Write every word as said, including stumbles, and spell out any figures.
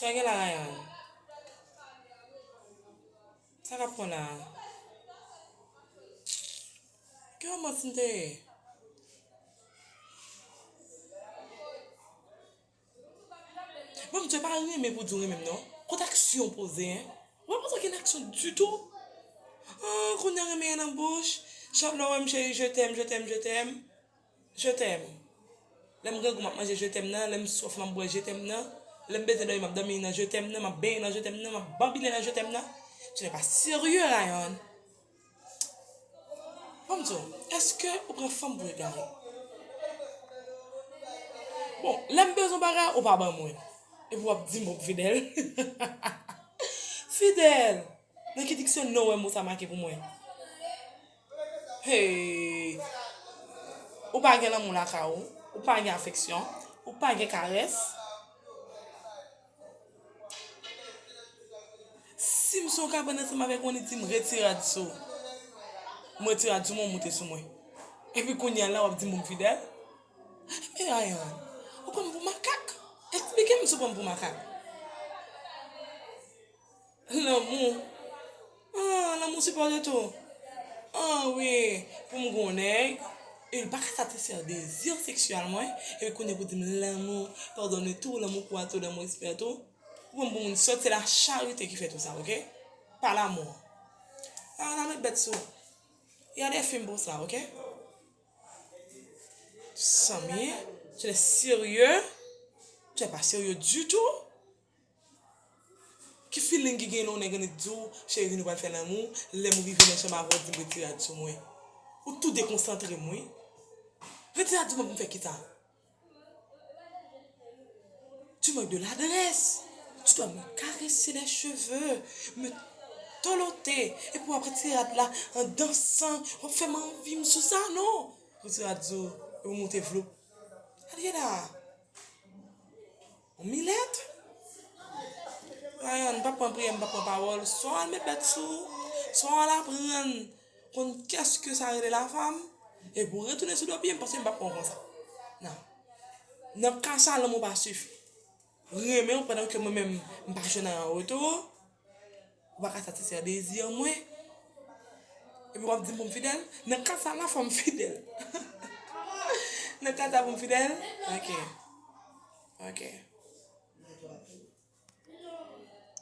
Sa gen la, Ryan? Sa k ap pran la? Ki romans m te ye? Bon, m te pa renmen pou di w renmen m, non. Kot aksyon poze, en? Ou pa poze okenn aksyon ditou. Ah, kounye a renmen an nan bouch. Chak lè w wè m, cheri, je t'aime, je t'aime, je t'aime. Je t'aime. Lè m grangou, m ap manje je t'aime nan. Lè m swaf, m ap bwè je t'aime nan. Lè m bezwen dòmi, m ap dòmi nan je t'aime nan. M ap benyen nan je t'aime nan. M ap babile nan je t'aime nan. Tu n'es pas sérieux, Ryan. Ban m di w, èske ou pran fanm pou egare? Bon, lè m bezwen bagay, ou pa ban mwen. Epi w ap di m pou m fidèl. Fidèl! Nan ki diksyonè w wè mo sa make pou mwen? Hey! Ou pa gen lanmou lakay ou, ou pa gen afeksyon, ou pa gen karès. Si m sou yon kabann ansanm avèk ou, ann di m retire rad sou ou. M retire rad sou mwen, ou moute sou mwen. Epi kounye a la, w ap di m pou m fidèl? Men Ryan, ou pran m pou makak? Eksplike m si w pran m pou makak. Lanmou. Ah, lanmou sipòte tou. Ah wi, pou m gen yon nèg, e l pa ka satisfè dezi seksyèl mwen, epi kounye a pou di m lanmou, pardonne tout, lanmou croit tout, lanmou espère tout. Ou pran m pou moun sòt, se la charité ki fè tout sa, oke? Pa lanmou. Ah, la met bèt sou. Il y a des films pour ça, oke? Samy, tu es sérieux? Tu es pas sérieux du tout. Ki feeling ki gen lè yon nèg annik di w, cheri, vin nou pral fè lanmou, lè m rive nan chanm avè w, di m retire rad sou mwen? Ou tou dekonsantre m, wi. Retire rad sou mwen pou m fè kisa? Tu manques de l'adresse. Tu dois me caresser les cheveux, me toloter, epi w ap retire rad la an dansan, w ap fè m anvi m sou sa, non? Retire rad sou, epi w moute vloup. Gade la. On milèt? Ryan, m p ap pran priyè, m p ap pran pawòl. Swa w al met bèt sou ou, swa w al aprann konn kèske sa rele la femme. Epi w retounen sou do pye m, paske m p ap pran w konsa. Non. Nan ka sa, lanmou pa sifi. Renmen w pandan ke mwen menm, m pa jwenn anyen an retou. Ou pa ka satisfè dezi mwen. Epi w ap di m pou m fidèl? Nan ka sa la, fò m fidèl. Nan ka sa pou m fidèl? Ok. Ok.